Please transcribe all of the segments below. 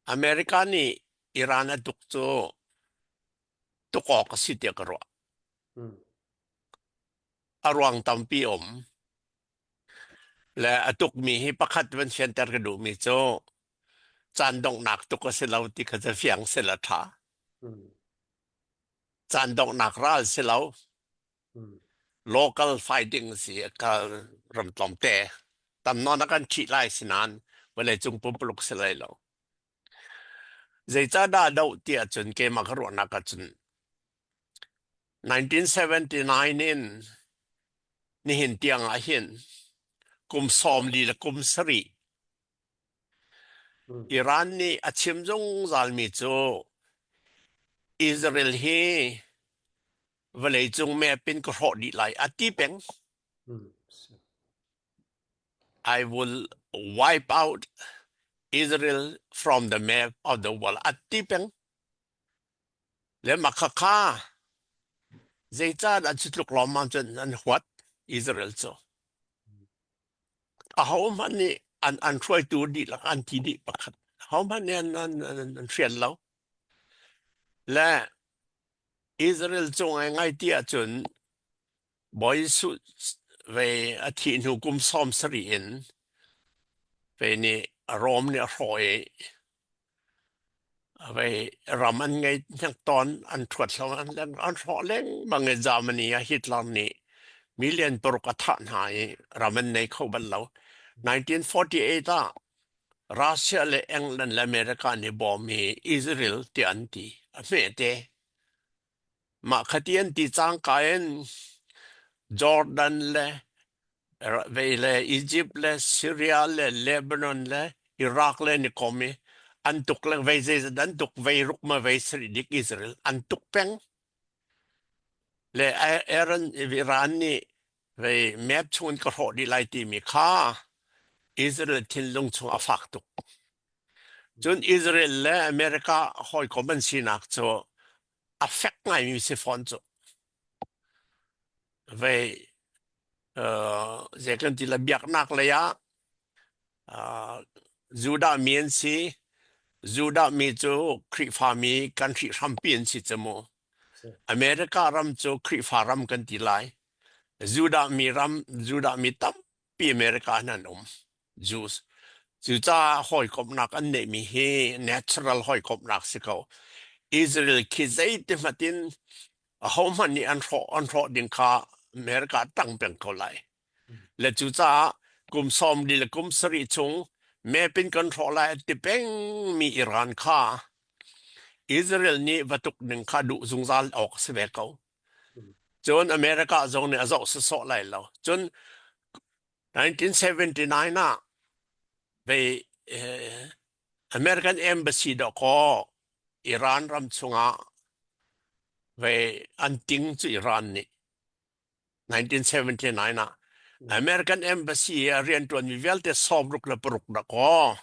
America nih Iran a tuk cu tuk awk a si tiah ka ruah. A ruang tampi um. Le a tukmi hi pakhat van fianter ka duhmi cu caan donghnak tuk a si lo ti kha cu fiang seh la ṭha. Caan donghnak ral si lo. Local fighting si ka ram tlawmte. Tam nawn a kan ṭhih lai si nain vawleicung pumpuluk si lai lo. Zeicahdah doh ti ahcun keimah ka ruahnak ahcun 1979 in nihin tiang ah hin kum 40 le kum sarih Iran nih a chim zungzalmi cu Israel hi vawleicung map in ka hrawh dih lai a ti peng. I will wipe out Israel from the map of the world a ti peng. Le mah khakha zeicahdah cu tluk lawmmam cun an huat Israel cu. Ahohmanh nih an an hruaitu dihlak an ti dih pakhat. Ahohmanh nih an an an, an hrial lo. Le Israel cung ai ngai ti ahcun Bawi Jesuh ve a thih hnu kum 70 in ve nih Rom nih a hrawh i vei ram an ngei hnek tawn an ṭhuat hlo an an hrawh lengmang i Germany ah Hitler nih million paruk a thah hna i ram an nei kho bal lo. 1948 ah Russia le England le America nih bawm i Israel tiah an ti. A hmete. Mah khati an ti cangka in Jordan le vei le Egypt le Syria le Lebanon le Iraq le an i kom i an tuk le vei zeizat an tuk vei ruk ma vei sarih dik Israel an tuk peng. Le Aaron Iran nih vei map chung in ka hrawh dih lai timi kha Israel thinlung chung a fak tuk. Cun Israel le America hawikom an sinak cu a fek ngaimi si fawn cu. Vei uh, zei kan ti la biaknak lei ah uh, Judah mi an si. Judah mi cu Khrihfa mi kan hrihhrampi an si cu mu. America ram cu Khrihfa ram kan ti lai. Judah mi ram, Judah mi tampi America ah an um. Jews. Cucaah hawikomhnak an neihmi hi natural hawikomhnak si ko. Israel khi zeiti hmanh in ahohmanh nih an hrawh an hrawh ding kha America tang peng ko lai. Le cucaah kum 40 le kum sarih chung map in kan hrawh lai ti pengmi Iran kha Israel nih va tuk ding kha duh zungzal awk si ve ko. Cun America zong nih a zoh sawsawh lai lo. Cun 1979 ah vei eh, American Embassy dawkaw Iran ram chungah vei an ting cu Iran nih 1979 ah American Embassy a rianṭuanmi vialte 66 dakaw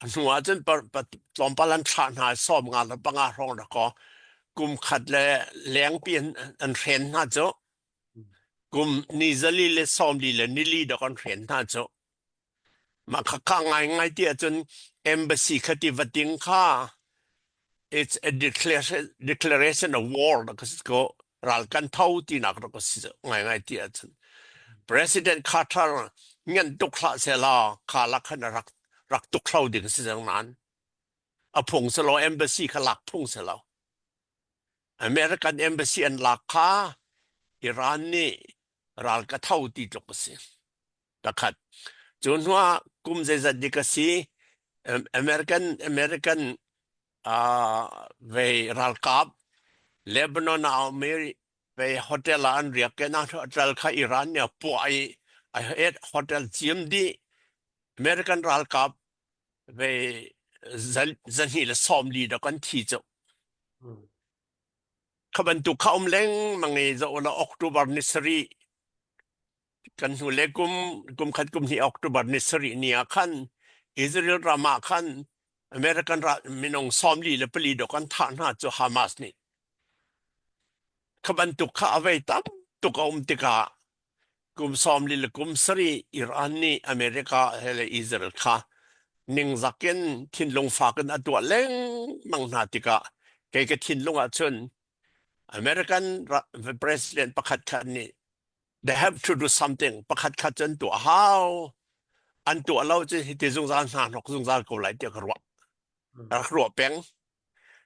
a hnu ah cun tlawmpal an thlah hna 55 hrawng dakaw kum khat le lengpi an, an hren hna cu Kum ni zali le 40 le nili dok an hren hna cu. Mah khakha ngaingai ti ahcun embassy kha ti va ting kha it's a declaration, declaration of war rak si ko ral kan tho tinak rak si ngaingai ti ahcun President Carter ngan tuk hlah seh la kha lak khan rak rak tuk thlo ding si cang nain a phung selaw embassy kha lak phung selaw American embassy an lak kha Iran nih ral ka tho ti tluk a si. Pakhat. Cu hnuah kum zeizat dik a si American American uh, vei ralkap Lebanon ah um i vei hotel ah an riak ke na hotel kha Iran nih a puah i a hotel ciam dih American ralkap vei zahnih le 40 dak an thi cu. Kha bantuk kha um lengmang i zoh la October ni sarih kan hnu le kum kum khat kum hnih October ni sarih ni ah khan Israel ram ah khan American ral minung 44 dok an thah hna cu Hamas nih. Kha bantuk kha a vei tam tuk a um tikah Kum 47 Iran nih America he le Israel kha. Ningzak in thinlung fak in a tuah lengmang hna tikah kei ka thinlung ahcun American president pakhat khat nih they have to do something, pakhat khat cu an tuah hau, an tuah lo cu hiti zungzal hna hnok zungzal ko lai tiah ka ruah, rak ruah peng.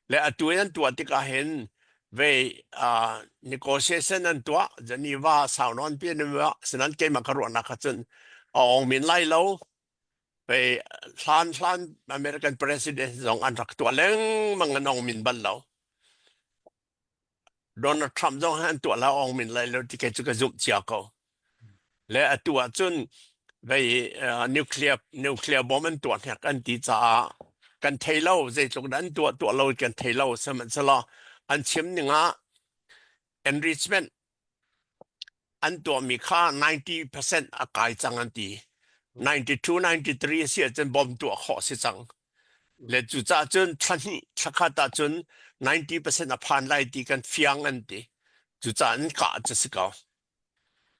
Le atu in an tuah tikah hin vei uh, negotiation an tuah Geneva sau nawn pi an sinan keimah ka ruahnak ahcun a ong min lai lo. Vei hlan hlan American president zong an rak tuah lengmang, an ong min bal lo. Donald Trump zong hi an tuah la ong min lai lo ti kei cu ka zumh cia ko. Le atu ahcun vei uh, nuclear nuclear bomb an tuah hnek an ti caah kan thei lo, zeitluk dah an tuah tuah lo kan thei lo. Sihmanhsehlaw an chim ning ah enrichment an tuahmi kha 90% a kai cang an ti. 92 93 a si ahcun bom tuah khawh si cang. Le cucaah cun thla hnih thla khat ahcun 90% a phan lai ti kan fiang an ti. Cucaah an kah cu si ko.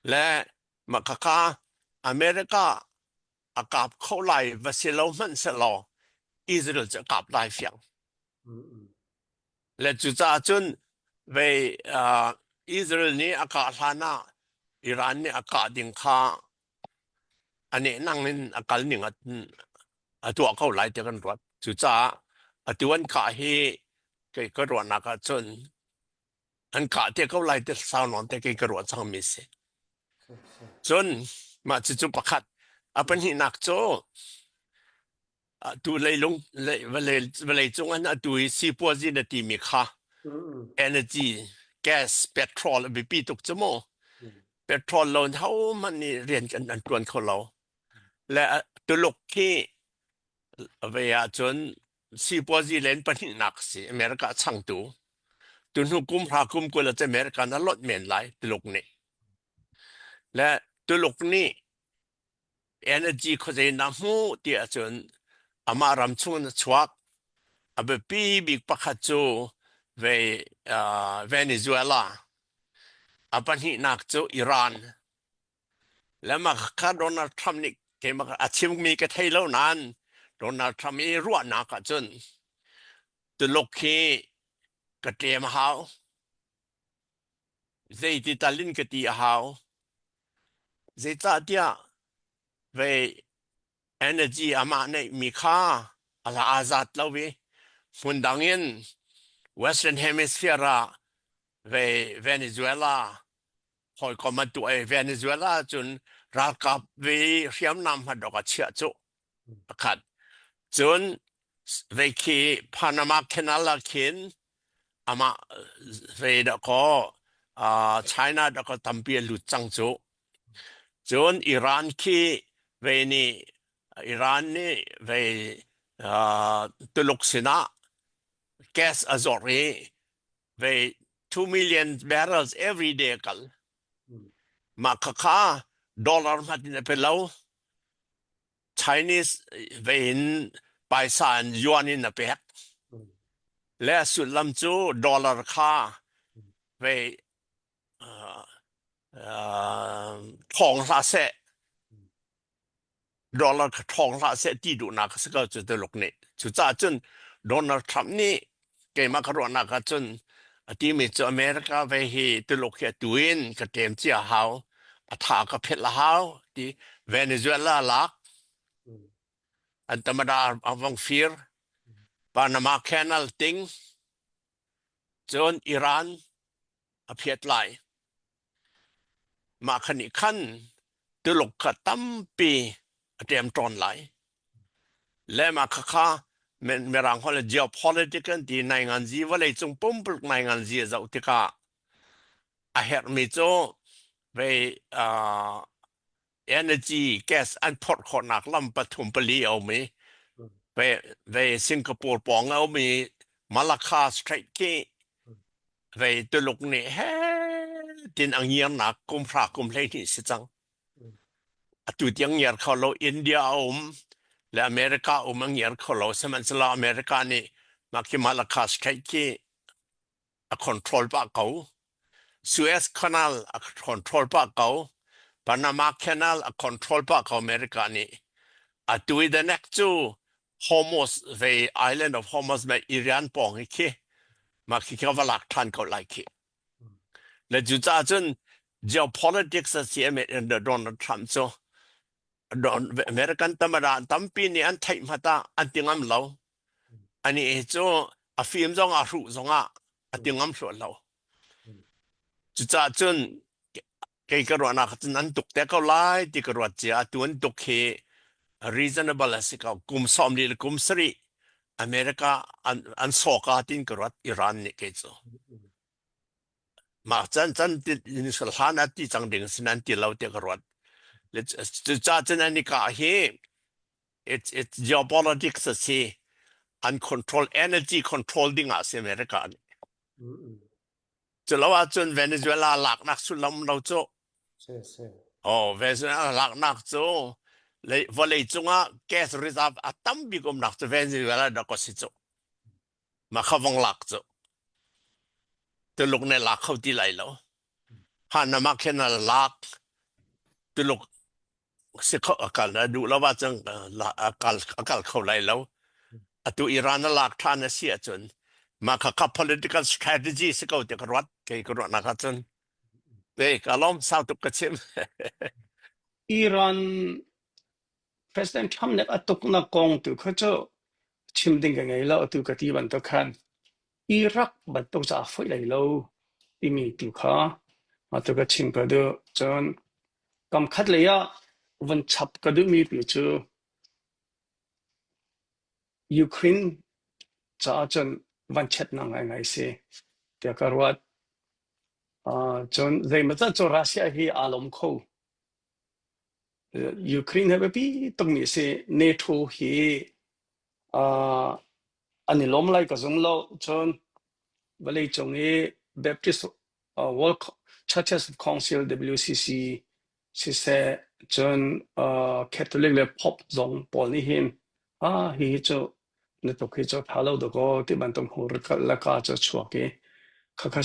Le mah khakha America a kap kho lai va si lo hmanh sehlaw Israel cu a kap lai fiang. Le cucaah cun vei uh, Israel nih a kah hlan ah Iran nih a kah ding kha a nehnang in a kal ning a tuah ko lai tiah kan ruat. Cucaah atu an kah hi kei ka ruahnak ah cun an kah te ko lai ti sau nawn te kei ka ruah cangmi si. Cun mah cucu pakhat. A pahnihnak cu tu leilung vawlei cung an atu hi sipuazi na timi kha energy gas petrol a biapi tuk cu mu. Petrol lo in hohmanh nih rian kan an tuan kho lo. Le Tuluk khi ve ahcun sipuazi len pahnihnak si, America changtu. Tu hnu kum hra kum 20 ah America na lonh men lai Tuluk nih. Le Tuluk nih energy khuazei na hmuh ti ahcun amah ram chung in a chuak. A biapi bik pakhat cu ve uh, Venezuela, a pahnihnak cu Iran. Le mah kha Donald Trump nih keimah a chimmi ka thei lo nain Donald Trump i ruahnak ahcun Tuluk hi ka ṭem a hau, zeiti tal in ka ti a hau. Zeicahtiah vei energy amah neihmi kha a la aa zat lo i hmundang in Western Hemisphere ah vei Venezuela hawikom an tuah i Venezuela cun ralkap ve hriamnam hman awk a chiah cu pakhat. Cun vei khi Panama Canal ah khin amah ve dakaw China dakaw tampi a lut cang cu. Cun Iran khi ve nih Iran nih ve Tuluk sinah gas a zawrh i ve 2 million barrels every day a kal. Mah khakha dollar hmat in a pe lo. Chinese ve in paisa in yuan in a pek. Le a sullam cu dollar kha ve uh, uh, thawng hlah seh, dollar kha ṭhawng hlah seh ti duhnak a si ko cu Tuluk nih. Cucaah cun Donald Trump nih keimah ka ruahnak ah cun a timi cu America ve hi Tuluk hi atu in ka ṭem cia hau, a tha ka phelh a hau ti. Venezuela lak an tamada a vong fir, Panama Canal ting, cun Iran a phiat lai. Mah kha nih khan Tuluk kha tampi a ṭemṭawn lai. Le mah khakha Mirang holh in geopolitics an ti, nainganzi, vawleicung pumpuluk nainganzi a zoh tikah a herhmi cu vei uh, energy gas an phorh khawhnak lam pathum pali a um i ve, ve Singapore pawng a um i Malacca Strait khi vei Tuluk nih he tin a ngiarnak kum hra kum 12 si cang. Atu tiang ngiar kho lo. India a um le America um, a ngiar kho lo. Sihmanhsehlaw America nih mah khi Malacca Strait khi a control pah ko. Suez Canal a control pah ko. Panama Canal a control pah ko America nih. Atu i the next cu. Hormuz ve Island of Hormuz me Iran pawng hi khi mah khi kha va lak ṭhan ko lai khi. Le cucaah cun geopolitics a si Donald Trump cu American tamara tampi nih an theih hmat ah an ti ngam lo. Ani hi cu a fim zong ah hruh zong ah a ti ngam hluah lo. Cucaah cun kei ka ruahnak cun an tuk te ko lai ti ka ruat cia. Atu an tuk hi reasonable a si ko. Kum 40 le kum sarih America an, an sawka tin ka ruat Iran nih kei cu. Mah can can ti hlan ah ti cang ding sin an ti lo ti ka ruat. Cucaah cun an i kah hi it's it's geopolitics a si. An control energy control ding ah si America nih. Culo ahcun Venezuela laknak sullam lo cu. Oh, Venezuela laknak cu vawlei cungah gas reserve a tam bik umnak cu Venezuela dah ko si cu. Mah kha vong lak cu. Tuluk nih lak kho ti lai lo. Hanama khin a lak. Tuluk si kho a kal a duh lo ahcun a kal a kal kho lai lo. Atu Iran a lak ṭhan a si ahcun mah kha kha political strategy si ko ti ka ruat kei ka ruahnak ahcun. Te ka lawm sau tuk ka chim. Iran President Trump nih a tuknak kong tu kha cu chim ding ka ngei lo atu ka ti bantuk khan Iraq bantuk cu aa foih lai lo timi tu kha atu ka chim ka duh. Cun kamkhat lei ah vun chap ka duhmi tu cu Ukraine caah cun vanchiatnak ngaingai si tiah ka ruat. Uh, cun zeimawzat cu Russia hi aa lawm kho. Ukraine hi biapi tukmi a si. NATO hi uh, an i lawm lai ka zum lo. Cun vawleicung i Baptist uh, World Churches of Council WCC siseh cun uh, Catholic le Pope zong pawl nih hin ah hihi cu na tuk hi cu tha lo dakaw ti bantuk hmur laka cu a chuak i khakha.